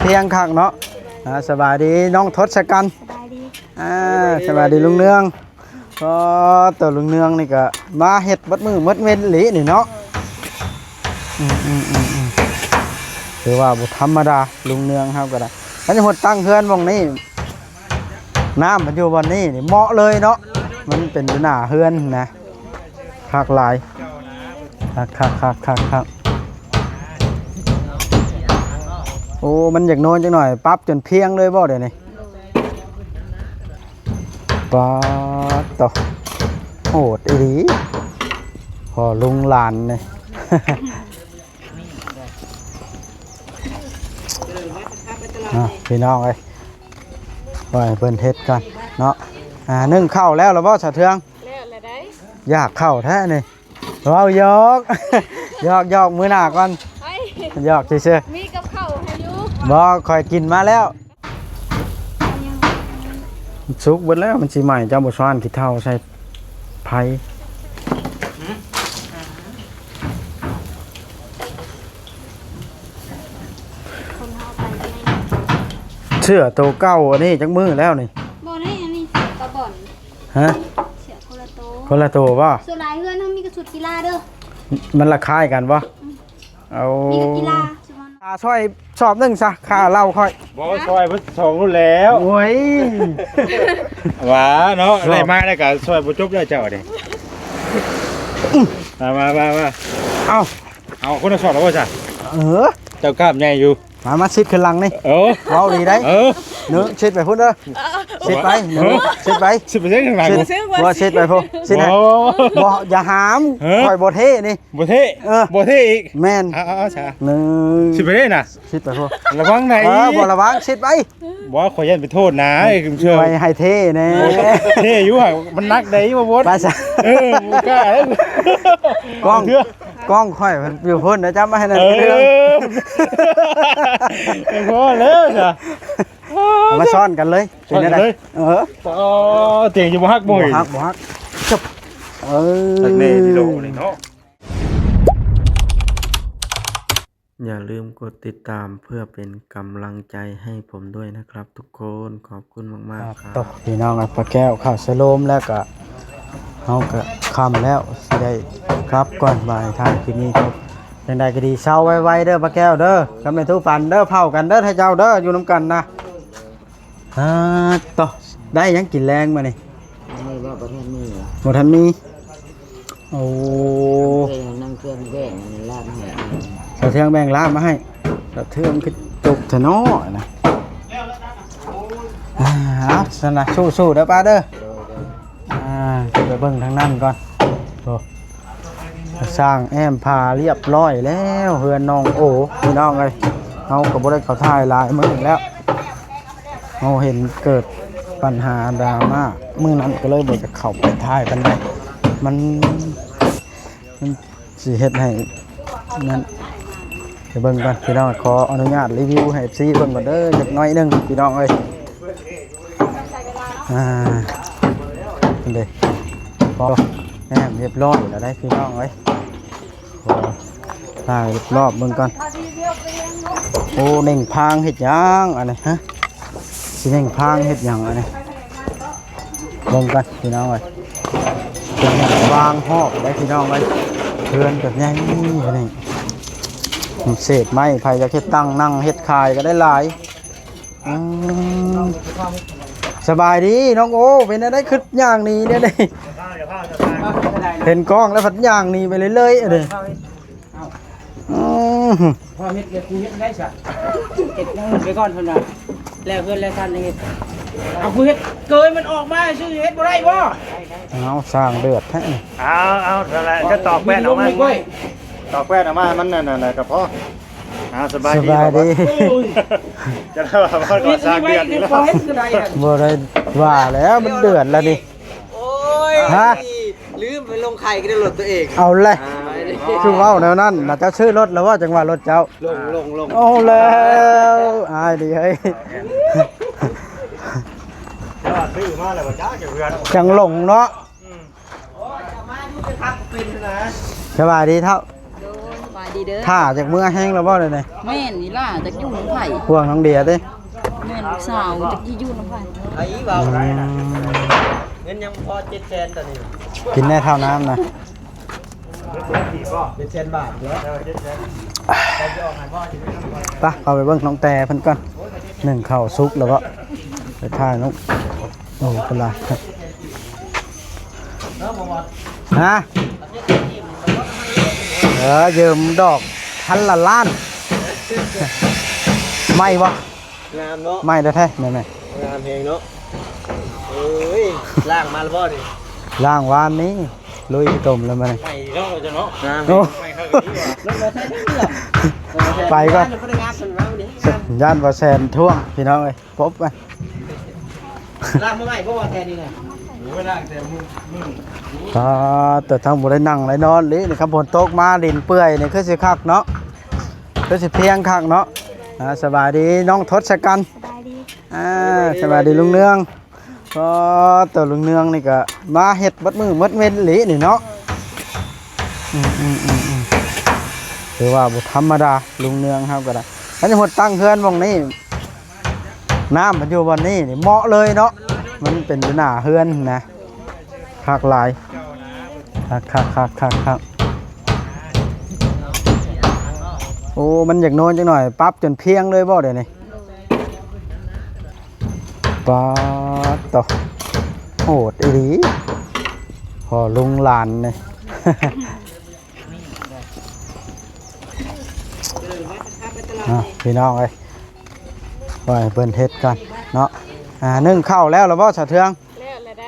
ພຽງຄັກເນາະ. ອ່າ ສະບາຍດີນ້ອງທົດສະກັນ. ສະບາຍດີ. ອ່າ ສະບາຍດີລຸງເນືອງ. ອໍ ໂຕລຸງເນືອງນີ້ກະມາເຮັດເບິດມື້ເບິດເວັນອີ່ຫຼີນີ້ເນາະ. ອືມໆໆໆ ຖືວ່າບໍ່ທຳມະດາ ລຸງເນືອງເຮົາກໍໄດ້. ອັນນີ້ເພິ່ນຕັ້ງເຮືອນໝ່ອງນີ້ ນ້ຳມັນຢູ່ບ່ອນນີ້ນີ້ເໝາະເລີຍເນາະ ມັນເປັນຢູ່ໜ້າເຮືອນນະ. ຄັກຫຼາຍ ຄັກໆໆໆໆ. ໂອ້ ມັນຢາກນອນຈັກໜ້ອຍ ປັບຈົນພຽງເລີຍບໍ່ດຽວນີ້? ປາດໂຕ ໂຫດອີ່ຫຼີ ພໍ່ລຸງຫຼານນີ້. ອ່ະ ພີ່ນ້ອງເອີຍ ປ່ອຍໃຫ້ເພິ່ນເຮັດກ່ອນເນາະ. ອ່າ ໜຶ້ງເຂົ້າແລ້ວລະບໍ່ສາວເທືອງ? ແລ້ວລະໄດ໋. ຢາກເຂົ້າແທ້ນີ້ ເວົ້າຫຍອກ ຫຍອກໆ ມື້ໜ້າກ່ອນ ໄປ ຫຍອກຊື່ໆ. ມີກັບເຂົ້າໃຫ້ຢູ່ ບໍ່ ຂ້ອຍກິນມາແລ້ວ. ມັນສຸກເບິດແລ້ວ ມັນຊິໄໝ້. ເຈົ້າບໍ່ຊ້ອນຂີ້ເຖົ້າໃສ່ໄຟ? ຄົນເຮົາໄປໄດ້ ເສື້ອໂຕເກົ່າອັນນີ້ຈັກມື້ແລ້ວນີ້? ບໍ່ໄດ້ ອັນນີ້ເສື້ອກະບອນ. ຮະ? ເສື້ອຄົນລະໂຕ. ຄົນລະໂຕບໍ່? ສ່ວນຫຼາຍເຮືອນເຮົາມີແຕ່ຊຸດກິລາເດີ. ມັນລະຄ້າຍກັນບໍ່? ອືມ. ເອົາ ມີແຕ່ກິລາ ຊິວ່າ ຄ່າຊ່ອຍສອບໜຶ່ງຊະ ຄ່າເຫຼົ້າຂ້ອຍ. ບໍ່ ຊ່ອຍເພິ່ນສອງລຸ້ນແລ້ວ. ໂອ້ຍ ວ່າເນາະ ໄດ້ມາແລ້ວກະຊ່ອຍບໍ່ຈົບແລ້ວເຈົ້ານີ້. ມາ ມາ ມາ ມາ ເອົາ ເອົາຄົນລະສອບແລ້ວບໍ່ຊະ? ເອີ ເຈົ້າກ້າມໃຫຍ່ຢູ່. ມາ ມາຊິດຂຶ້ນຫຼັງນີ້. ເອີ ເວົ້າດີໄດ໋. ເອີ ເນີ ຊິດໄປພຸ້ນເດີ ຊິດໄປ ເນີ ຊິດໄປ. ຊິດໄປເຊິ່ງຫຼັງ ຊິດ ບໍ່ ຊິດໄປພຸ້ນ ຊິດ ບໍ່ ບໍ່ ຢ່າຫາມ. ເອີ ຂ້ອຍບໍ່ເທ່ນີ້. ບໍ່ເທ່. ເອີ ບໍ່ເທ່ອີກ. ແມ່ນ. ເອົາ ເອົາ ເອົາຊະ ໜຶ່ງ ຊິດໄປເດ້ນະ ຊິດໄປພຸ້ນ. ລະວັງໃດ໋. ເອີ ບໍ່ລະວັງ ຊິດໄປ. ບໍ່ ຂ້ອຍຢ້ານໄປໂທດນາ ໄວ້ໃຫ້ເທ່ແດ່. ເທ່ຢູ່ຫາກ ມັນໜັກໃດ໋ ບໍ່ບົດ. ໄປຊະ. ເອີ ບໍ່ກ້າເດ້. ກ້ອງ ກ້ອງຂ້ອຍຢູ່ພຸ້ນນະ ຈັບມາໃຫ້ໜ້ອຍ. ເອີ ພໍແລ້ວຊະ ເອົາມາຊ້ອນກັນເລີຍ. ເປັນຈັ່ງໃດ? ເອີ ອໍ ຕຽງຊິບໍ່ຫັກບໍ່? ບໍ່ຫັກ ບໍ່ຫັກ. ເອີ ຕັກແນ່ທີ່ໂລນີ້ເນາະ. ຢ່າລືມກົດຕິດຕາມເພື່ອເປັນກຳລັງໃຈໃຫ້ຜົມດ້ວຍນະຄັບທຸກຄົນ. ຂອບຄຸນມາກໆ ຄັບ. ໂຕ ພີ່ນ້ອງ ປ້າແກ້ວເຂົ້າສະໂລມແລ້ວກະ ເຮົາກະຄ່ຳແລ້ວ ຊິໄດ້ກັບກ່ອນ. ບາຍທາງທີ່ນີ້ ຈັ່ງໃດກະດີ ເຊົາໄວໆເດີປ້າແກ້ວເດີ ກັບແມ່ຕູ້ປັນເດີ ເຜົາກັນເດີ ໃຫ້ເຈົ້າເດີ ຢູ່ນຳກັນນະ. ອ່າ ໂຕ ໄດ້ຫຍັງກິນແລງມື້ນີ້? ບໍ່ທັນມີ. ໂອ້ ນາງເທືອງແບ່ງລາບມາໃຫ້ ສາວເທືອງແບ່ງລາບມາໃຫ້. ສາວເທືອງຄືຈົກແທ້ເນາະນະ. ອ່າ ເອົາຊັ້ນນະ ສູ້ໆເດີປ້າເດີ. ອ່າ ໄປເບິ່ງທາງນັ້ນກ່ອນ. ໂອ້ ສ້າງແອ້ມຜາລຽບຮ້ອຍແລ້ວ ເຮືອນນ້ອງໂອ ພີ່ນ້ອງເອີຍ. ເຮົາກະບໍ່ໄດ້ເຂົ້າຖ່າຍຫຼາຍມື້ແລ້ວ ເຮົາເຫັນເກີດບັນຫາດຣາມາ ມື້ນັ້ນກະເລີຍບໍ່ຢາກເຂົ້າໄປຖ່າຍປານໃດ. ມັນ ມັນຊິເຮັດໃຫ້ນັ້ນ. ໄປເບິ່ງກ່ອນພີ່ນ້ອງ ຂໍອະນຸຍາດຣີວິວໃຫ້ເອັຟຊີເບິ່ງກ່ອນເດີ ຈັກໜ້ອຍໜຶ່ງພີ່ນ້ອງເອີຍ. ອ່າ ເດ້ ພໍແຫ້ງຮຽບຮ້ອຍແລ້ວໄດ໋ພີ່ນ້ອງເອີຍ. ຖ່າຍຮອບເບິ່ງກ່ອນ. ໂອ້ ເໜັງພາງເຮັດຫຍັງອັນນີ້ ຮະ? ຊິເໜັງພາງເຮັດຫຍັງອັນນີ້? ເບິ່ງກັນພີ່ນ້ອງເອີຍ. ເປັນຫຍັງວາງຮອບໄດ້ພີ່ນ້ອງເອີຍ. ເຮືອນກະໃຫຍ່ນີ້ ເສດໄມ້ ໃຜຢາກເຮັດຕັ່ງນັ່ງເຮັດຂາຍກະໄດ້ຫຼາຍ. ອືມ ສະບາຍດີນ້ອງໂອ ເປັນແນວໃດ ຄືຍ່າງໜີແນວໃດ? ເຫັນກ້ອງແລ້ວພັດຍ່າງໜີໄປເລື້ອຍໆ ເອີ. ອືມ ພໍ່ເຮັດ ເຮັດ ເຮັດໄດ້ຊະ ເຮັດຢ່າງອື່ນໄປກ່ອນເພິ່ນວ່າ ແລ້ວເຮືອນແລ້ວຊານຍັງເຮັດ. ເອົາ ກູເຮັດເກີຍມັນອອກມາຊື່ ເຮັດບໍ່ໄດ້ບໍ່? ເອົາ ສ້າງເດືອດແທ້. ເອົາ ເອົາ ຊັ້ນແຫຼະ ຈະຕອກແປ້ນອອກມາ ຕອກແປ້ນອອກມາ ມັນນັ້ນ ນັ້ນແຫຼະກະພໍ. ອ່າ ສະບາຍດີ ສະບາຍດີ. ຈະໄດ້ວ່າ ບໍ່ໄດ້ວ່າແລ້ວ ມັນເດືອດແລ້ວນີ້. ໂອ້ຍ ຮະ? ລືມໄປລົງໄຂ່ກັບລົດຕົວເອງ. ເອົາແຫຼະ ຄືເວົ້າແນວນັ້ນນະ. ເຈົ້າຊື້ລົດແລ້ວບໍ່ ຈັ່ງວ່າລົດເຈົ້າ? ລົງ ລົງ ລົງ. ເອົາແລ້ວ ອາຍດີເຮີ້ຍ ຊື້ມາແລ້ວບໍ່ຈັກ ຈັ່ງຫຼົງເນາະ. ສະບາຍດີເຖົ້າ. ໂດຍ ສະບາຍ ຖ້າຈາກເມືອແຮງແລ້ວບໍ່ດຽວນີ້? ແມ່ນນີ້ລ່ະ ຈັກຢູ່ນຳໃຜ? ຫ່ວງນ້ອງເດຍຕິ? ແມ່ນ ລູກສາວຈັກຊິຢູ່ນຳໃຜ? ອືມ ເງິນຍັງບໍ່ພໍເຈັດແສນຕອນນີ້ ກິນແດ່ເທົ່ານ້ຳນະ ເຈັດແສນບາດເນາະ. ໄປ ເຂົ້າໄປເບິ່ງນ້ອງແຕ່ເພິ່ນກ່ອນ ໜຶ້ງເຂົ້າສຸກແລ້ວບໍ່? ໄປຖ່າຍນ້ອງ ໂອ້ ເພິ່ນລະ ຮະ ເອີ ຢືມດອກພັນລະລ້ານ ໃໝ່ບໍ່? ງາມເນາະ ໃໝ່ແທ້ໆ ແມ່ນໆ ງາມແຮງເນາະ. ເອີຍ ລ້າງມາແລ້ວບໍ່ນີ້? ລ້າງວານນີ້ ລຸຍຂີ້ຕົມແລ້ວມື້ນີ້ ໃໝ່ເນາະ ເຈົ້າເນາະ ງາມ ໂອ້ ໃໝ່ຄັກອີ່ຫຼີວ່າ ໄປກ່ອນ ຢ້ານບໍ່ແຊນທ້ວງ ພີ່ນ້ອງເອີຍ. ປົບໄປ ລ້າງມາໃໝ່ບໍ່ວ່າແຕ່ນີ້ນະ? ໂອ້ຍ ລ້າງແຕ່ມື້ ມື້ ອ່າ ແຕ່ທັງບໍ່ໄດ້ນັ່ງໄດ້ນອນເລີຍນີ້ ຄັນຝົນຕົກມາດິນເປື່ອຍນີ້ຄືຊິຄັກເນາະ ຄືຊິພຽງຄັກເນາະ. ອ່າ ສະບາຍດີນ້ອງທົດສະກັນ ສະບາຍດີ ອ່າ ສະບາຍດີລຸງເນືອງ. ອໍ ໂຕລຸງເນືອງນີ້ກະມາເຮັດເບິດມື້ເບິດເວັນອີ່ຫຼີນີ້ເນາະ. ອືມໆໆໆ ຖືວ່າບໍ່ທຳມະດາ ລຸງເນືອງເຮົາກໍໄດ້. ອັນນີ້ເພິ່ນຕັ້ງເຮືອນໝ່ອງນີ້ ນ້ຳມັນຢູ່ບ່ອນນີ້ນີ້ ເໝາະເລີຍເນາະ ມັນເປັນຢູ່ໜ້າເຮືອນນະ. ຄັກຫຼາຍ ຄັກໆໆໆໆ. ໂອ້ ມັນຢາກໂນນຈັກໜ້ອຍ ປັບຈົນພຽງເລີຍບໍ່ດຽວນີ້? ປາດໂຕ ໂຫດອີ່ຫຼີ ພໍ່ລຸງຫຼານນີ້. ອ່ະ ພີ່ນ້ອງເອີຍ ປ່ອຍໃຫ້ເພິ່ນເຮັດກ່ອນເນາະ. ອ່າ ໜຶ້ງເຂົ້າແລ້ວລະບໍ່ ສາວເທືອງ? ແລ້ວລະໄດ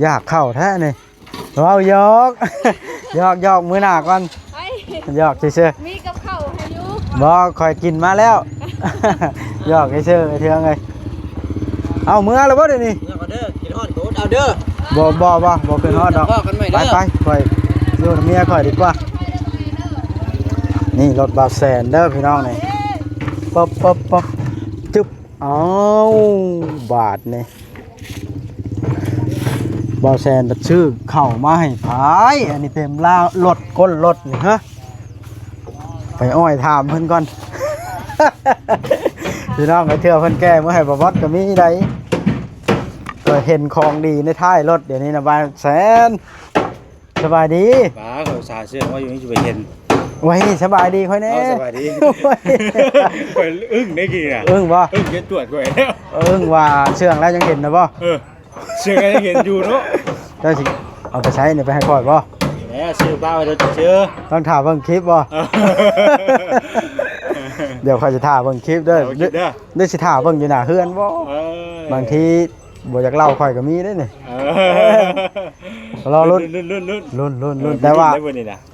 ໋. ຢາກເຂົ້າແທ້ນີ້. ເວົ້າຫຍອກ ຫຍອກໆ ມື້ໜ້າກ່ອນ ໄປ ຫຍອກຊື່ໆ. ມີກັບເຂົ້າໃຫ້ຢູ່ ບໍ່ ຂ້ອຍກິນມາແລ້ວ ຫຍອກຊື່ໆ ໄອ້ເທືອງເອີຍ. ເອົາເມືອແລ້ວບໍ່ດຽວນີ້? ເມືອກ່ອນເດີ ກິນຮອດກໍອົດເອົາເດີ. ບໍ່ ບໍ່ ບໍ່ ບໍ່ຂຶ້ນຮອດດອກ ພໍ້ກັນໃໝ່ເດີ. ໄປໆ ຂ້ອຍຢູ່ນຳເມຍຂ້ອຍດີກວ່າ. ນີ້ລົດບ່າວແສນເດີພີ່ນ້ອງນີ້ ປຶບ ປຶບ ປຶບ ຈຶບ. ເອົ້າ ບາດນີ້ ບ່າວແສນບັດຊື້ເຂົ້າມາໃຫ້ພາຍ ອັນນີ້ເຕັມລາ ລົດ ກົ້ນລົດນີ້ ຮະ ໄປອ້ອຍຖາມເພິ່ນກ່ອນ ພີ່ນ້ອງ. ໄອ້ເທື່ອເພິ່ນແກ່ເມືອໃຫ້ບ່າວບອດກໍມີໃດ໋ ກໍເຫັນຂອງດີໃນທ້າຍລົດ. ດຽວນີ້ນະ ບ່າວແສນ ສະບາຍດີ. ປ້າ ຂ້ອຍອຸດສ່າເຊື່ອງວ່າຢູ່ນີ້ຊິໄປເຫັນ. ໂອ້ຍ ສະບາຍດີຂ້ອຍແດ່. ເອົ້າ ສະບາຍດີ. ໂອ້ຍ ຂ້ອຍອຶ້ງໄດ໋ກີ້ນະ. ອຶ້ງບໍ່? ອຶ້ງຈົນຕວດຂ້ອຍແລ້ວ. ອຶ້ງວ່າເຊື່ອງແລ້ວຍັງເຫັນນະບໍ່? ເອີ ເຊື່ອງແລ້ວຍັງເຫັນຢູ່ເນາະ. ເຈົ້າຊິເອົາໄປໃຊ້ນີ້ ໄປໃຫ້ຂ້ອຍບໍ່? ແລ້ວຊື້ປ້າໄວ້ເດີ ເຊື່ອງ. ຕ້ອງຖ້າເບິ່ງຄລິບບໍ່? ດຽວຂ້ອຍຊິຖ້າເບິ່ງຄລິບເດີ. ຖ້າເບິ່ງຄລິບເດີ. ຫຼືຊິຖ້າເບິ່ງຢູ່ໜ້າເຮືອນບໍ່? ເອີ ບາງທີ ບໍ່ຢາກເລົ່າຂ້ອຍກໍມີເດ້ນີ້. ເອີ ລໍລຸ້ນ ລຸ້ນ ລຸ້ນ ລຸ້ນ ລຸ້ນ ເອີ ແຕ່ວ່າ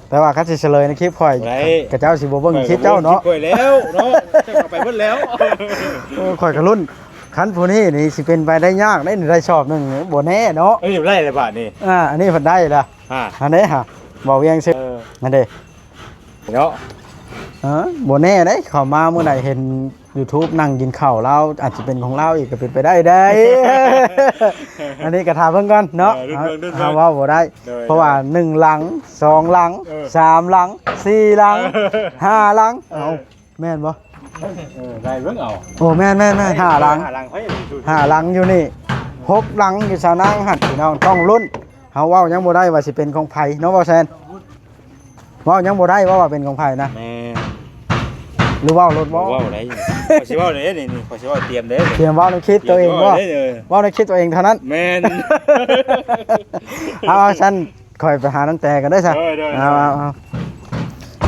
ແຕ່ວ່າຄັນຊິສະເຫຼີຍໃນຄລິບຂ້ອຍ ບໍ່ໄດ້ ຂະເຈົ້າຊິບໍ່ເບິ່ງຄລິບເຈົ້າເນາະ. ຂ້ອຍແລ້ວເນາະ ເຈົ້າກໍໄປເບິດແລ້ວ. ໂອ້ ຂ້ອຍກໍລຸ້ນ ຄັນຜູ້ນີ້ນີ້ຊິເປັນໄປໄດ້ຍາກເດ້ນີ້ ໄດ້ສອບໜຶ່ງນີ້ ບໍ່ແນ່ເນາະ. ເອີ ໄດ້ແລ້ວບາດນີ້ ອ່າ ອັນນີ້ເພິ່ນໄດ້ລະ ອ່າ ອັນນີ້ຫາ ບໍ່ວຽງຊື່ ເອີ ນັ້ນເດ້ ເນາະ ເອີ ບໍ່ແນ່ເດ້ ເຂົ້າມາມື້ໃດເຫັນ YouTube ນັ່ງກິນເຂົ້າລາວ ອາດຈະເປັນຂອງລາວອີກກໍເປັນໄປໄດ້ເດ້. ອັນນີ້ກໍຖ້າເບິ່ງກ່ອນເນາະ ເອີ ລຸ້ນເບິ່ງ ລຸ້ນເບິ່ງ ເຮົາເວົ້າບໍ່ໄດ້ ໂດຍ ເພາະວ່າ ໂດຍ ໜຶ່ງຫຼັງ ສອງຫຼັງ ເອີ ສາມຫຼັງ ສີ່ຫຼັງ ເອີ ຫ້າຫຼັງ ເອີ ເອົ້າ ແມ່ນບໍ່? ເອີ ໄດ້ເບິ່ງເອົາ ໂອ້ ແມ່ນໆໆ ຫ້າຫຼັງ ຫ້າຫຼັງ ຫ້າຫຼັງຢູ່ນີ້ ຫົກຫຼັງຢູ່ສາວນາງຫັ້ນ ພີ່ນ້ອງຕ້ອງລຸ້ນ. ເຮົາເວົ້າຍັງບໍ່ໄດ້ວ່າຊິເປັນຂອງໃຜເນາະ ບ່າວແຊນ. ເວົ້າຍັງບໍ່ໄດ້ວ່າ ວ່າເປັນຂອງໃຜນະ? ແມ່ນ ຫຼືເວົ້າໂລດບໍ່? ບໍ່ເວົ້າໄດ້ ຂ້ອຍຊິເວົ້າເດ້ນີ້ ຂ້ອຍຊິເວົ້າຕຽມເດ້ ຕຽມເວົ້າໃນຄລິບຕົວເອງບໍ່? ຕຽມເວົ້າເດ້ ເວົ້າໃນຄລິບຕົວເອງເທົ່ານັ້ນ ແມ່ນ. ເອົາ ເອົາ ຊັ້ນຂ້ອຍໄປຫານ້ອງແຕກັນເດີຊະ. ໂດຍ ໂດຍ ເອົາ ເອົາ ເອົາ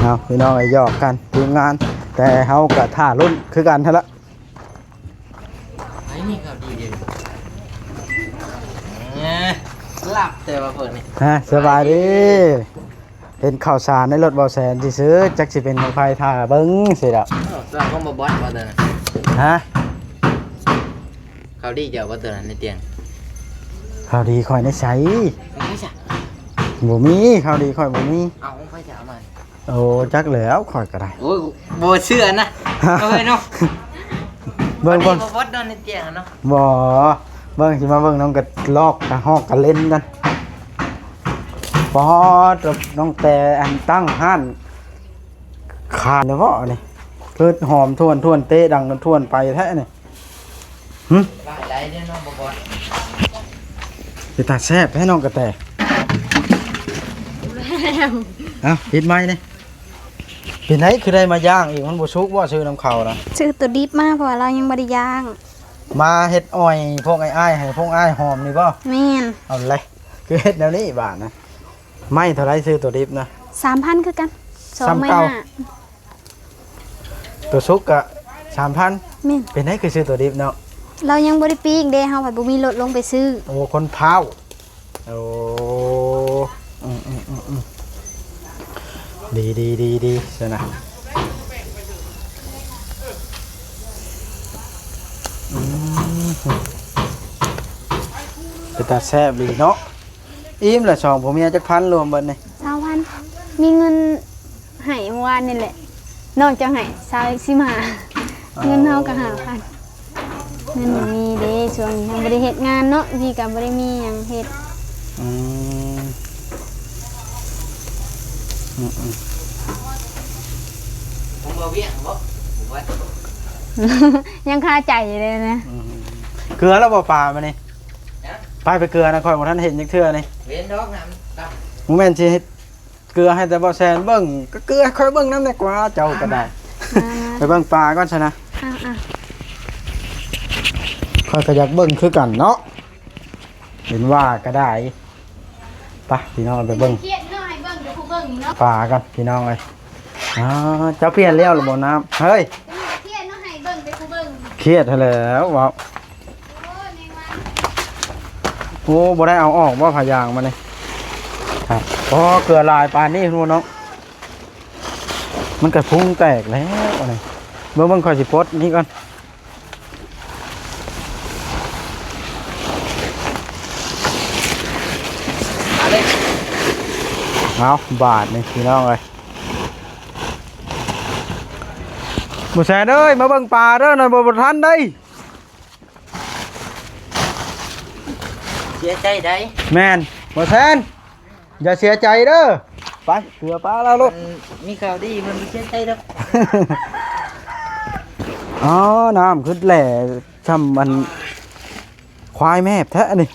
ເອົາ ພີ່ນ້ອງ ຫຍອກກັນທີມງານ ແຕ່ເຮົາກໍຖ້າລຸ້ນຄືກັນຫັ້ນລະ. ໄອ້ນີ້ເຂົາດີເດ ເອີ ຫຼັບແຕ່ວ່າເພິ່ນນີ້ ຮະ ສະບາຍດີ. ເຫັນເຂົ້າສານໃນລົດບ່າວແສນຊື່ໆ ຈັກຊິເປັນຂອງໃຜ ຖ້າເບິ່ງຊິດອກ. ເອີ ສ່ວນຂອງບ່າວບອດບໍ່ຕົວນັ້ນ ຮະ ເຂົາດີເຈົ້າບໍ່ຕົວນັ້ນໃນຕຽງ? ຂ່າວດີຂ້ອຍໃນໃສ? ບໍ່ມີ ຂ່າວດີຂ້ອຍບໍ່ມີ. ເອົາ ຂອງໃຜຈະເອົາມາ? ໂອ້ ຈັກແລ້ວ ຂ້ອຍກໍໄດ້ ໂອ້ຍ ບໍ່ເຊື່ອນະ ເອີຍເນາະ. ເບິ່ງ ເບິ່ງ ບໍ່ວັດນອນໃນຕຽງເນາະ. ບໍ່ ເບິ່ງ ຊິມາເບິ່ງນ້ອງກະລອກກະຮອກກະເຫຼັນກັນ. ປອດ ນ້ອງແຕ່ອັນຕັ້ງຮ້ານ ຂາດແລ້ວເບາະນີ້ ຄືຫອມທວນໆ ເຕະດັງທວນໆ ໄປແທ້ນີ້. ຫຶ? ຫຼາຍໄດ໋ເດ້ນ້ອງບໍ່ບອດ. ເປັນຕາແຊບແທ້ນ້ອງກະແຕ. ເອົ້າ ປິດໄມນີ້. ເປັນໄດ ຄືໄດ້ມາຍ່າງອີກ? ມັນບໍ່ສຸກບໍ່? ຊື້ນຳເຂົານະ. ຊື້ໂຕດິບມາ ເພາະວ່າລາວຍັງບໍ່ໄດ້ຍ່າງ. ມາເຮັດອ່ອຍພວກອ້າຍໆ ໃຫ້ພວກອ້າຍຫອມນີ້ບໍ່? ແມ່ນ. ເອົາແຫຼະ ຄືເຮັດແນວນີ້ບາດນະ. ໄມ້ເທົ່າໃດຊື້ໂຕດິບນະ? ສາມພັນຄືກັນ ສອງໄມ້ຫ້າ. ໂຕສຸກກະສາມພັນ. ແມ່ນ. ເປັນໄດ ຄືຊື້ໂຕດິບເນາະ? ລາວຍັງບໍ່ໄດ້ປີ້ງເດ້ ເຮົາພັດບໍ່ມີລົດລົງໄປຊື້. ໂອ້ ຄົນພ້າວ. ໂອ້ ອືມໆໆໆ ດີໆໆໆ ຊັ້ນນະ. ອືມ ເປັນຕາແຊບດີເນາະ. ອີ່ມລະ ສອງຜົວເມຍຈັກພັນລວມເບິດນີ້? ຊາວພັນ. ມີເງິນໃຫ້ມື້ວານນີ້ແຫຼະ ນ້ອງເຈົ້າໃຫ້ຊາວ ສິບຫ້າ. ເງິນເຮົາກະຫ້າພັນ. ເງິນບໍ່ມີເດ້ ຊ່ວງນີ້ເຮົາບໍ່ໄດ້ເຮັດງານເນາະ ພີ່ກະບໍ່ໄດ້ມີຫຍັງເຮັດ. ອືມ ອືມໆ ຂອງບໍ່ວຽງບໍ່? ຍັງຄາໃຈຢູ່ເດ້ນະ. ອືມ ເກືອແລ້ວບໍ່ປາມື້ນີ້? ຍັງ. ໄປ ໄປເກືອນະ ຂ້ອຍບໍ່ທັນເຫັນຈັກເທື່ອນີ້. ເຫັນດອກ ນ້ຳດຳ. ບໍ່ແມ່ນຊິເຮັດ ເກືອໃຫ້ແຕ່ບໍ່ແຊນເບິ່ງ ກະເກືອໃຫ້ຂ້ອຍເບິ່ງນຳແດ່ກວ່າ ເຈົ້າກະໄດ້. ອ່າ ໄປເບິ່ງປາກ່ອນຊະນະ. ອ່າໆ ຂ້ອຍກະຢາກເບິ່ງຄືກັນເນາະ ເຫັນວ່າກະໄດ້. ໄປພີ່ນ້ອງ ໄປເບິ່ງ ຄຽດເນາະ ໃຫ້ເບິ່ງແຕ່ຜູ້ເບິ່ງເນາະ ປາກັນພີ່ນ້ອງເອີຍ. ອ່າ ເຈົ້າປ່ຽນແລ້ວລະບໍ່ນ້ຳ? ເຮີ້ຍ ຄຽດເນາະ ໃຫ້ເບິ່ງແຕ່ຜູ້ເບິ່ງ. ຄຽດຫັ້ນແຫຼ້ວເວົ້າ. ໂອ້ ບໍ່ໄດ້ເອົາອອກບໍ່ ຜ້າຢາງມານີ້? ໂອ້ ເກືອຫຼາຍປານນີ້ພຸ້ນເນາະ. ມັນກະພຸງແຕກແລ້ວອັນນີ້. ເບິ່ງໆ ຂ້ອຍຊິປົດນີ້ກ່ອນ. ເອົາບາດນີ້ພີ່ນ້ອງເອີຍ. ບໍ່ແຊນເອີຍ ມາເບິ່ງປາເດີ ໜ້ອຍບໍ່ ບໍ່ທັນໄດ. ເສຍໃຈໄດ໋. ແມ່ນ ບໍ່ແຊນ ຢ່າເສຍໃຈເດີ. ໄປ ເກືອປາລາວໂລດ. ມັນມີຂ່າວດີ ມັນບໍ່ເສຍໃຈດອກ. ອໍ ນ້ຳຄືແຫຼ້ຊ່ຳອັນ ຄວາຍແມບແທ້ອັນນີ້.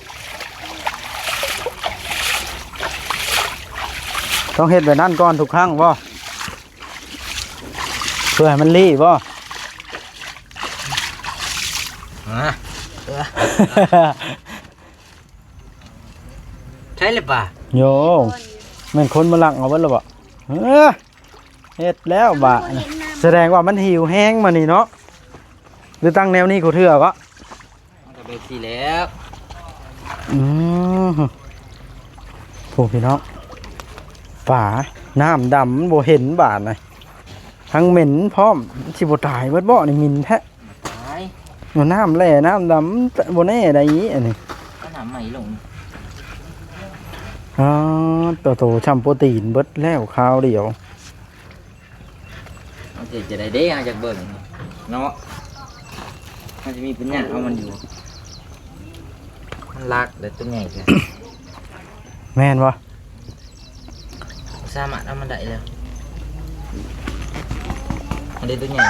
ຕ້ອງເຮັດແບບນັ້ນກ່ອນທຸກຄັ້ງບໍ່? ເພື່ອໃຫ້ມັນລີ້ບໍ່? ຮະ ໃຊ່ຫຼືເປົ່າ? ໂຍ ແມ່ນຄົນມາລັກເອົາເບິດແລ້ວບໍ່? ເອີ ເຮັດແລ້ວບາດ ສະແດງວ່າມັນຫິວແຮງມານີ້ເນາະ ຫຼືຕັ້ງແນວນີ້ຄູ່ເທື່ອເກາະ? ມັນກະແບບຊີ້ແລ້ວ. ອືມ ໂອ້ ພີ່ນ້ອງ ປາ ນ້ຳດຳ ມັນບໍ່ເຫັນບາດນະ ທັງເໝັນພ້ອມ. ມັນຊິບໍ່ຕາຍເບິດບໍ່ນີ້? ໝິ່ນແທ້. ຕາຍ ນ້ຳແຫຼ້ນ້ຳດຳ ບໍ່ແນ່ໃດ໋ອັນນີ້. ເອົານ້ຳໃໝ່ລົງ. ອໍ ໂຕໂຕ ຊ່ຳໂປຣຕີນເບິດແລ້ວຄາວດຽວ. ມັນຊິເຮັດຈັ່ງໃດເດ້ ເຮົາຢາກເບິ່ງເນາະ ມັນຊິມີປັນຍາເອົາມັນຢູ່. ມັນລັກແລ້ວ ໂຕໃຫຍ່ແທ້. ແມ່ນບໍ່? ບໍ່ສາມາດເອົາມັນໄດ້ແລ້ວ ອັນນີ້ໂຕໃຫຍ່.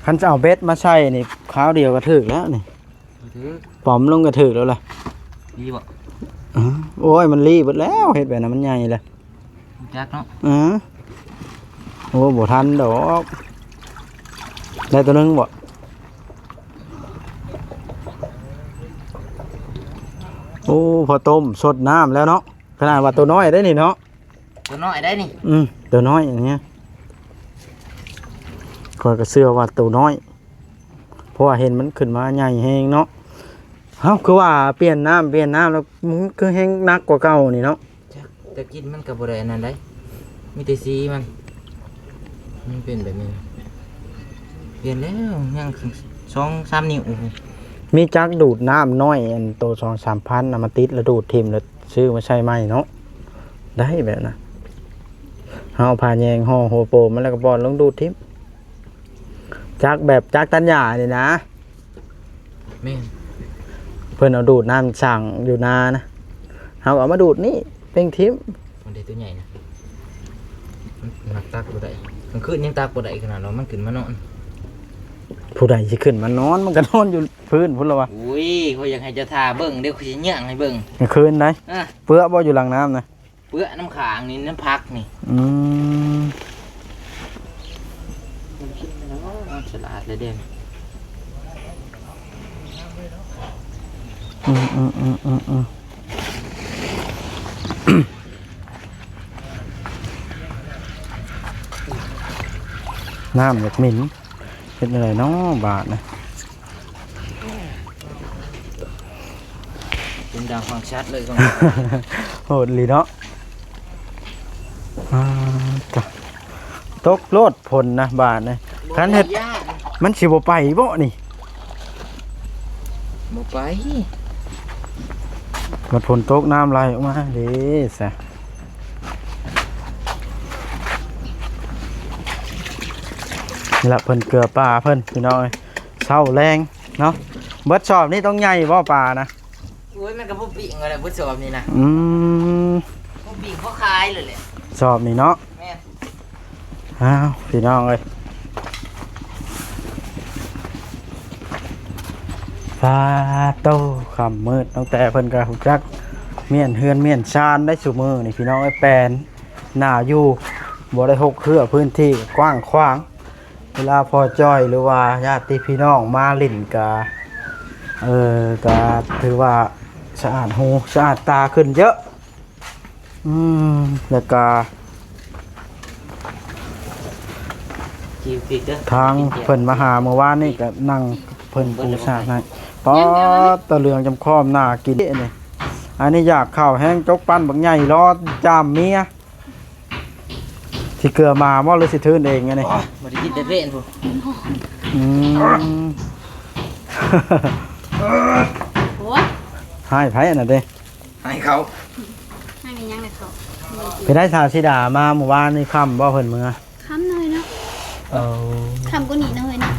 ຄັນຈະເອົາເບັດມາໃສ່ນີ້ ຄາວດຽວກະຖືກແລ້ວນີ້. ບໍ່ຖືກ ປ້ອມລົງກະຖືກແລ້ວລະ. ດີບໍ່? ອື ໂອ້ຍ ມັນລີ້ເບິດແລ້ວ ເຮັດແບບນັ້ນມັນໃຫຍ່ແລ້ວ. ຮູ້ຈັກເນາະ. ເອີ ໂອ້ ບໍ່ທັນດອກ. ໄດ້ໂຕໜຶ່ງບໍ່? ໂອ້ ພໍຕົ້ມສົດນ້ຳແລ້ວເນາະ. ຂະໜາດວ່າໂຕນ້ອຍໄດ໋ນີ້ເນາະ. ໂຕນ້ອຍໄດ໋ນີ້. ອື ໂຕນ້ອຍອັນນີ້ ຂ້ອຍກະເຊື່ອວ່າໂຕນ້ອຍ. ເພາະວ່າເຫັນມັນຂຶ້ນມາໃຫຍ່ແຮງເນາະ. ເອົ້າ ຄືວ່າປ່ຽນນ້ຳ ປ່ຽນນ້ຳແລ້ວ ມັນຄືແຮງໜັກກວ່າເກົ່ານີ້ເນາະ. ຈັກ ແຕ່ກິນມັນກະບໍ່ໄດ້ອັນນັ້ນໃດ໋ ມີແຕ່ສີມັນ ມັນເປັນແບບນີ້. ປ່ຽນແລ້ວ ຍັງສອງສາມນິ້ວ. ມີຈັກດູດນ້ຳນ້ອຍ ອັນໂຕສອງສາມພັນນະ ມາຕິດແລ້ວດູດຖິ້ມ ແລ້ວຊື້ມາໃສ່ໃໝ່ເນາະ. ໄດ້ແບບນັ້ນ ເຮົາເອົາຜ້າແຍງຫໍ່ຫົວໂປມມັນ ແລ້ວກະປ່ອຍລົງດູດຖິ້ມ. ຈັກແບບຈັກຕັດຫຍ້ານີ້ນະ. ແມ່ນ ເພິ່ນເອົາດູດນ້ຳສ້າງຢູ່ນານະ ເຮົາກະເອົາມາດູດນີ້ ເປັ່ງຖິ້ມ. ມັນໄດ້ໂຕໃຫຍ່ນະ. ມັກຕັກບໍ່ໄດ້ ກາງຄືນຍັງຕັກບໍ່ໄດ້ຂະໜາດວ່າມັນຂຶ້ນມານອນ. ຜູ້ໃດຊິຂຶ້ນມານອນ ມັນກໍນອນຢູ່ພື້ນພຸ້ນລະວະ. ໂອ້ຍ ຂ້ອຍຢາກໃຫ້ເຈົ້າທ່າເບິ່ງເດ້ ຂ້ອຍຊິຍ່າງໃຫ້ເບິ່ງ ກາງຄືນໃດ. ອ່ະ ເປື້ອບໍ່ຢູ່ຫຼັງນ້ຳນະ? ເປື້ອນຳຂ້າງນີ້ ນຳຜັກນີ້. ອືມ ມັນກິນໄປແລ້ວ ສະຫຼາດເລີຍເດ້. ອືມໆໆໆໆ ນ້ຳຢາກເໝັນ ເຮັດແນວໃດເນາະບາດນີ້? ເປັນດາວຟັງຊັດເລີຍ ໂຫດອີ່ຫຼີເນາະ. ອ່າ ຕະ ຕົກໂລດຝົນນະບາດນີ້. ບໍ່ ຄັນເຮັດ ມັນຊິບໍ່ໄປບໍ່ນີ້? ບໍ່ໄປ. ມັນຝົນຕົກນ້ຳໄຫຼອອກມາເດ້ຊະ. ນີ້ລະເພິ່ນເກືອປາເພິ່ນ ພີ່ນ້ອງເອີຍ ເຊົ້າແລງເນາະ. ເບິດສອບນີ້ຕ້ອງໃຫຍ່ບໍ່ປານະ? ໂອ້ຍ ມັນກໍພໍປີ້ງຫັ້ນແຫຼະ ເບິດສອບນີ້ນະ. ອືມ ພໍປີ້ງພໍຂາຍເລີຍແຫຼະ ສອບນີ້ເນາະ. ແມ່ນ. ອ້າວ ພີ່ນ້ອງເອີຍ ປາໂຕ ຄ່ຳມືດ ນ້ອງແຕເພິ່ນກໍຮູ້ຈັກມ້ຽນເຮືອນມ້ຽນຊານໄດ້ຊຸມື້ນີ້ ພີ່ນ້ອງເອີຍ. ແປນໜ້າຢູ່ ບໍ່ໄດ້ຮົກເຮືອ ພື້ນທີ່ກວ້າງຂວາງ. ເວລາພໍ່ຈ້ອຍ ຫຼືວ່າຍາດຕິພີ່ນ້ອງມາຫຼິ້ນກະ ເອີ ກະຖືວ່າສະອາດຫູສະອາດຕາຂຶ້ນເຍອະ. ອືມ ແລ້ວກະ ທາງເພິ່ນມາຫາມື້ວານນີ້ກະນັ່ງເພິ່ນປູສາດໃຫ້. ປາດ ຕາເຫຼືອງຈຳຄ້ອມໜ້າກິນນີ້. ອັນນີ້ຢາກເຂົ້າແຮງ ຈົກປັ້ນບັກໃຫຍ່ ລໍຈາມເມຍ. ຊິເກືອໝາບໍ່ ຫຼືຊິທຶນເອງອັນນີ້? ໂອ້ຍ ບໍ່ໄດ້ກິນແຕ່ເພນພຸ້ນ. ອືມ ໂອ້ຍ ໃຫ້ໃຜອັນນັ້ນເດ້? ໃຫ້ເຂົາ. ໃຫ້ແມ່ນຫຍັງນະເຂົາ? ໄປໄດ້ສາວສີດາມາມື້ວານນີ້ຄ່ຳບໍ່ ເພິ່ນເມືອ? ຄ່ຳໜ້ອຍເນາະ. ເອີ ຄ່ຳກວ່ານີ້ໜ້ອຍເນາະ.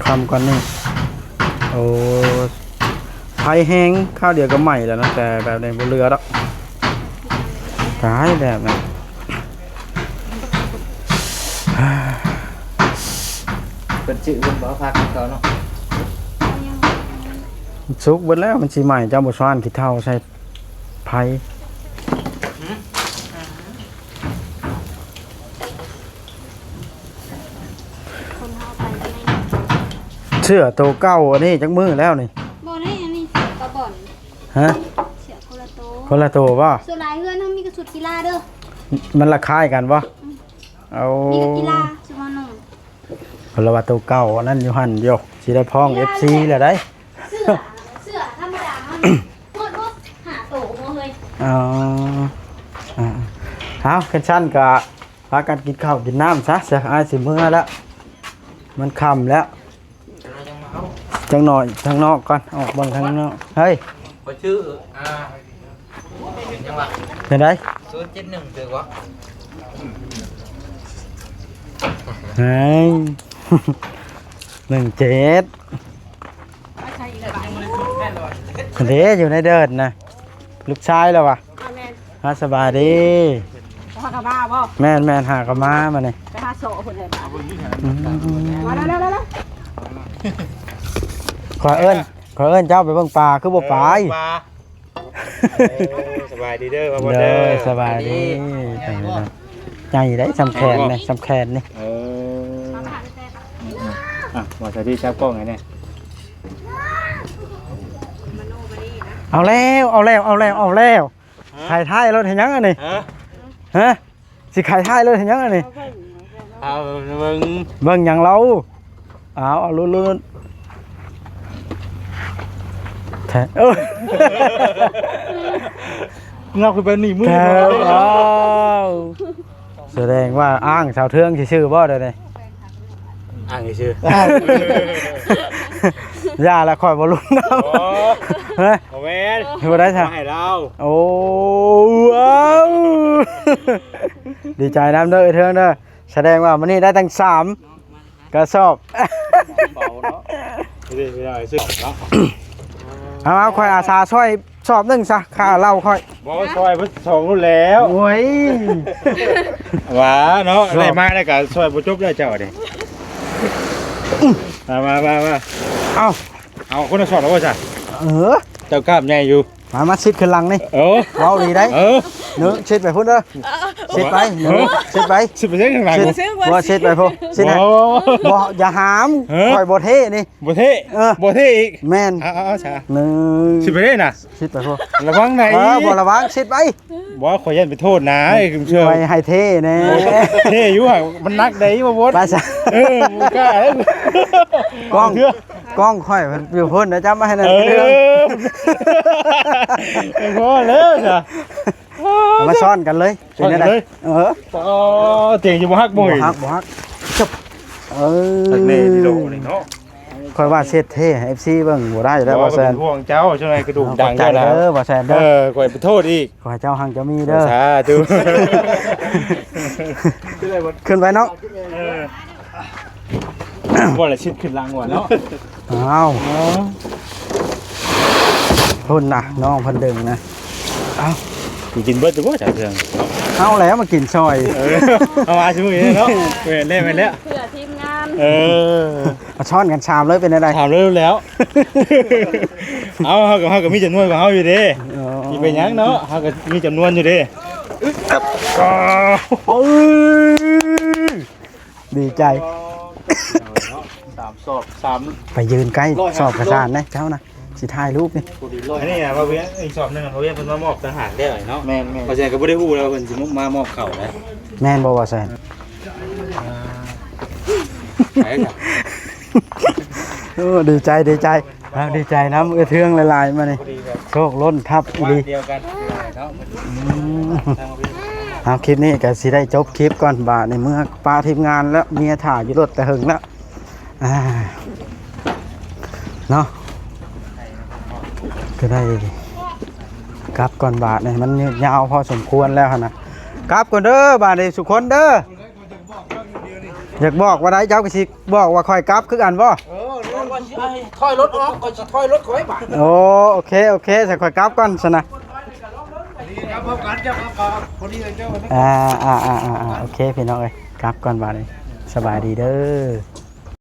ຄ່ຳກວ່ານີ້. ໂອ້ ໄຟແຮງຄາວດຽວກໍໄໝ້ແລ້ວນະ ແຕ່ແບບນີ້ບໍ່ເຫຼືອດອກ. ຕາຍແບບນັ້ນ. ເພິ່ນຊື້ເພິ່ນບໍ່ພັກເຂົາເນາະ. ສຸກເບິດແລ້ວ ມັນຊິໄໝ້. ເຈົ້າບໍ່ຊວນຂີ້ເຖົ້າໃສ່ໄຟ? ຫື? ຄົນເຮົາໄປໄດ້. ເສື້ອໂຕເກົ່າອັນນີ້ຈັກມື້ແລ້ວນີ້? ບໍ່ໄດ້ ອັນນີ້ເສື້ອກະບ່ອນ. ຮະ? ເສື້ອຄົນລະໂຕ. ຄົນລະໂຕບໍ່? ສ່ວນຫຼາຍເຮືອນເຮົາມີແຕ່ຊຸດກິລາເດີ. ມັນລະຄ້າຍກັນບໍ່? ອືມ ເອົາ ມີແຕ່ກິລາຊຸມເຮົານຸ່ງ. ເພິ່ນລະວ່າໂຕເກົ່າອັນນັ້ນຢູ່ຫັ້ນຢູ່ ຊິໄດ້ພ້ອງ ກິລາ ເອັຟຊີ ແຫຼະ ແລ້ວໃດ໋. ເສື້ອ ເສື້ອທຳມະດາເຮົານີ້ ຮອດບໍ່ ຫ້າໂຕບໍ່ເຮີ້ຍ. ອໍ ອ່າ ເອົາ ຄັນຊັ້ນກະ ພາກັນກິນເຂົ້າກິນນ້ຳຊະ ຊະ ອ້າຍຊິເມືອແລ້ວ ມັນຄ່ຳແລ້ວ. ຈັກໜ້ອຍທາງນອກກ່ອນ ອອກເບິ່ງທາງນອກ. ເຮີ້ຍ ຂ້ອຍຊື່ ອ່າ ຫຍັງວະ ຈັ່ງໃດ? ສູນເຈັດໜຶ່ງ ຖືກບໍ່? ເຮີ້ຍ ໜຶ່ງເຈັດ ເດ້ ຢູ່ໃນເດີນນະ ລູກຊາຍລາວຫວາ? ອ່າ ແມ່ນ. ອ່າ ສະບາຍດີ. ຫາກະມາບໍ່? ແມ່ນໆ ຫາກະມາ ມານີ້ ໄປຫາເຊາະພຸ້ນແຫຼະ. ອືມ ມາແລ້ວໆ ຂ້ອຍເອີ້ນ ຂ້ອຍເອີ້ນເຈົ້າໄປເບິ່ງປາ ຄືບໍ່ໄປ? ເອີ ເອີ ສະບາຍດີເດີ ມາບໍ່ເດີ. ໂດຍ ສະບາຍດີ. ໃຫຍ່ໄດ໋ ສ່ຳແຂນນີ້ ສ່ຳແຂນນີ້. ເອີ ອ່ະ ມາສະດີ ຈັບກ້ອງໃຫ້ແດ່. ເອົາແລ້ວ ເອົາແລ້ວ ເອົາແລ້ວ ເອົາແລ້ວ. ຮະ? ໄຂທ້າຍລົດເຮັດຫຍັງອັນນີ້? ຮະ? ຮະ? ຊິໄຂທ້າຍລົດເຮັດຫຍັງອັນນີ້? ເອົາເບິ່ງ ເບິ່ງຫຍັງລາວ? ເອົາ ເອົາ ລຸດ ລຸດ ແທ້ ເອີ ເງົາຂຶ້ນໄປນີ້ມື ແທ້ ເອົາ ສະແດງວ່າອ້າງສາວເທືອງຊື່ໆບໍ່ດຽວນີ້? ອ້າງຊື່ ອ້າງ ຢ່າລະ ຂ້ອຍບໍ່ລຸ້ນເນາະ. ໂອ້ ຮະ? ບໍ່ແມ່ນ ບໍ່ໄດ້ຊະ ໃຫ້ລາວ. ໂອ້ ວ້າວ ດີໃຈນຳເດີ ເອີ ເທີງເດີ. ສະແດງວ່າມື້ນີ້ໄດ້ຕັ້ງສາມກະສອບ. ເອົາ ເອົາ ຂ້ອຍອາສາຊ່ອຍ ສອບໜຶ່ງຊະ ຄ່າເຫຼົ້າຂ້ອຍ. ບໍ່ ຊ່ອຍເພິ່ນສອງລຸ້ນແລ້ວ. ໂອ້ຍ ວ່າເນາະ ສອບ ໄດ້ມາແລ້ວກໍຊ່ອຍບໍ່ຈົບແລ້ວເຈົ້ານີ້. ມາ ມາ ມາ ມາ ເອົາ ເອົາຄົນລະສອບແລ້ວບໍ່ຊະ? ເອີ ເຈົ້າກ້າມໃຫຍ່ຢູ່. ມາ ມາຊິດຂຶ້ນຫຼັງນີ້. ເອີ ເວົ້າດີໄດ໋. ເອີ ເນີ ຊິດໄປພຸ້ນເດີ ຊິດໄປ ເນີ ຊິດໄປ ຊິດໄປເທິງຫຼັງ. ຊິດ ບໍ່ ຊິດໄປພຸ້ນ ຊິດໃຫ້. ບໍ່ ບໍ່ ບໍ່ ຢ່າຫາມ. ເອີ ຂ້ອຍບໍ່ເທ່ນີ້. ບໍ່ເທ່. ເອີ ບໍ່ເທ່ອີກ. ແມ່ນ. ເອົາ ເອົາ ເອົາຊະ ໜຶ່ງ ຊິດໄປເດ້ນະ. ຊິດໄປພຸ້ນ ລະວັງໄດ໋. ເອີ ບໍ່ລະວັງ ຊິດໄປ. ບໍ່ ຂ້ອຍຢ້ານໄປໂທດນະ ໄວ້ໃຫ້ເທ່ແດ່. ເທ່ຢູ່ຫາກມັນໜັກໄດ໋ ບໍ່ບົດ. ໄປຊະ. ເອີ ບໍ່ກ້າເດ້. ກ້ອງ ກ້ອງຂ້ອຍມັນຢູ່ພຸ້ນນະ ຈັບມາໃຫ້ນັ້ນ. ເອີ ພໍແລ້ວຊະ ເອົາມາຊ້ອນກັນເລີຍ. ເປັນຈັ່ງໃດ? ຊ້ອນກັນເລີຍ. ເອີ ອໍ ຕຽງຊິບໍ່ຫັກບໍ່? ບໍ່ຫັກ ບໍ່ຫັກ. ຈົບ. ເອີ ຄັກແນ່ທີ່ໂລນີ້ເນາະ. ຂ້ອຍວ່າເຊັດເທ່ໃຫ້ ເອັຟຊີ ເບິ່ງບໍ່ໄດ້ແລ້ວ ບໍ່ ວ່າຊັ້ນ. ເປັນຫ່ວງເຈົ້າ ຊ່ວງນັ້ນກະດູກດັງ. ຂອບໃຈເດີ ວ່າຊັ້ນເດີ. ເອີ ຂ້ອຍໄປໂທດອີກ. ຂໍໃຫ້ເຈົ້າຮັ່ງເຈົ້າມີເດີ. ສາທຸ. ຂຶ້ນໄປເນາະ. ເອີ ບໍ່ລະ ຊິດຂຶ້ນຫຼັງວ່າເນາະ. ອ້າວ ພຸ້ນນະ ນ້ອງເພິ່ນດຶງນະ. ເອົ້າ ກິນເບິດຢູ່ບໍ່ເຈົ້າເຄື່ອງ? ເອົາແລ້ວມາກິນຊ່ອຍ. ເອີ ເອົາມາຊິມື້ນີ້ເນາະ. ແມ່ນແລ້ວ ແມ່ນແລ້ວ ເພື່ອທີມງານ. ເອີ ມາຊ້ອນກັນຊາມເລີຍ ເປັນແນວໃດ? ຊາມເລີຍແລ້ວ. ເອົາ ເຮົາກໍ ເຮົາກໍມີຈຳນວນຂອງເຮົາຢູ່ເດ້. ເອີ ຊິເປັນຫຍັງເນາະ ເຮົາກໍມີຈຳນວນຢູ່ເດ້. ເອີ ດີໃຈ. ສາມສອບ ສາມ ໄປຢືນໃກ້ສອບກະສານແດ່ເຈົ້ານະ ຊິຖ່າຍຮູບນີ້. ອັນນີ້ນະ ບ່າວວຽງ ອີກສອບໜຶ່ງ ບ່າວວຽງເພິ່ນມາມອບຕ່າງຫາກແລ້ວເນາະ. ແມ່ນໆ ເພາະສະນັ້ນກໍບໍ່ໄດ້ຮູ້ແລ້ວວ່າເພິ່ນຊິມາມອບເຂົ້ານະ. ແມ່ນບໍ່ ບ່າວແຊນ? ອ່າ ໄປລະ. ໂອ້ ດີໃຈ ດີໃຈ. ອ່າ ດີໃຈນຳເອື້ອຍເທືອງຫຼາຍໆ ມານີ້ ໂຊກລົ້ນທັບອີ່ຫຼີ. ອືມ ເອົາ ຄລິບນີ້ກໍຊິໄດ້ຈົບຄລິບກ່ອນ ບາດນີ້ເມືອປະທີມງານແລ້ວ ເມຍຖ້າຢູ່ລົດແຕ່ເຫິງແລ້ວ ອ່າ ເນາະ ກໍໄດ້ກັບກ່ອນ. ບາດນີ້ມັນຍືດຍາວພໍສົມຄວນແລ້ວຫັ້ນນະ. ກັບກ່ອນເດີ ບາດນີ້ທຸກຄົນເດີ. ຢາກບອກວ່າໃດ ເຈົ້າກໍຊິບອກວ່າຂ້ອຍກັບຄືກັນບໍ່? ເອີ ຂ້ອຍຊິໃຫ້ຖອຍລົດອອກ ຂ້ອຍຊິຖອຍລົດຂ້ອຍບາດ. ໂອ້ ໂອເຄ ໂອເຄ ຊັ້ນຂ້ອຍກັບກ່ອນຊັ້ນນະ. ອ່າ ອ່າ ໂອເຄ ພີ່ນ້ອງເອີຍ ກັບກ່ອນບາດນີ້ ສະບາຍດີເດີ.